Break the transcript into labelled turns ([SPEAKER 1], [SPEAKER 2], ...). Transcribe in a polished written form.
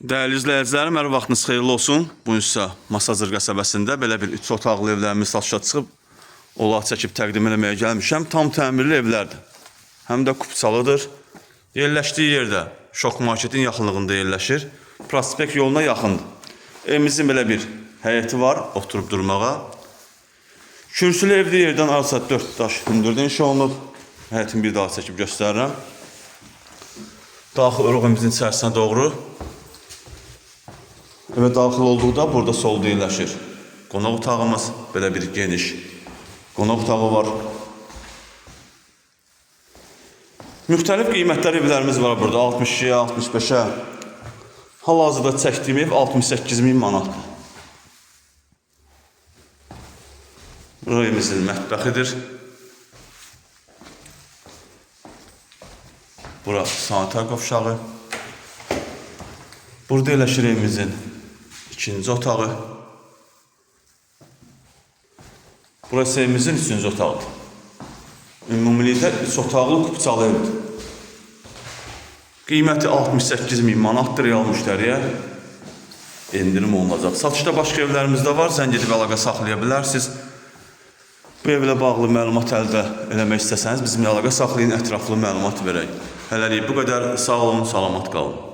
[SPEAKER 1] Dəyərli izləyicilərim, hər vaxtınız xeyirli olsun. Bu gün isə Masazır qəsəbəsində belə bir 3 otaqlı evlərimiz satışa çıxıb. Onlar çəkib təqdim eləməyə gəlmişəm. Tam təmirli evlərdir. Həm də kupçalıdır. Yerləşdiyi yerdə Şok marketin yaxınlığında yerləşir. Prospekt yoluna yaxındır. Evimizin belə bir həyəti var oturub durmağa. Kürsülü evli yerdən arsa 4 daş hündürdə inşa olunub. Həyətini bir daha çəkib göstərirəm. Daxil oluruq evimizin içərisinə doğru. Evə daxil olduqda burada solda yerləşir. Qonaq otağımız belə bir geniş qonaq otağı var. Müxtəlif qiymətlər evlərimiz var burada. 62-yə, 65-ə. Hal-hazırda çəkdiyim ev 68 min manatdır. Bura evimizin mətbəxidir. Bura sanitar qovşağı. Burada yerləşir evimizin ikinci otağı. Burası evimizin üçüncü otağıdır. Ümumilikdə üç otaqlı kupçalı evdir. Qiyməti 68 min manatdır real müştəriyə. Endirim olunacaq. Satışda başqa evlərimiz də var. Zəng edib əlaqə saxlaya bilərsiniz. Bu evlə bağlı məlumat əldə eləmək istəsəniz bizimlə əlaqə saxlayın, ətraflı məlumat verək. Hələlik bu qədər. Sağ olun, salamat qalın.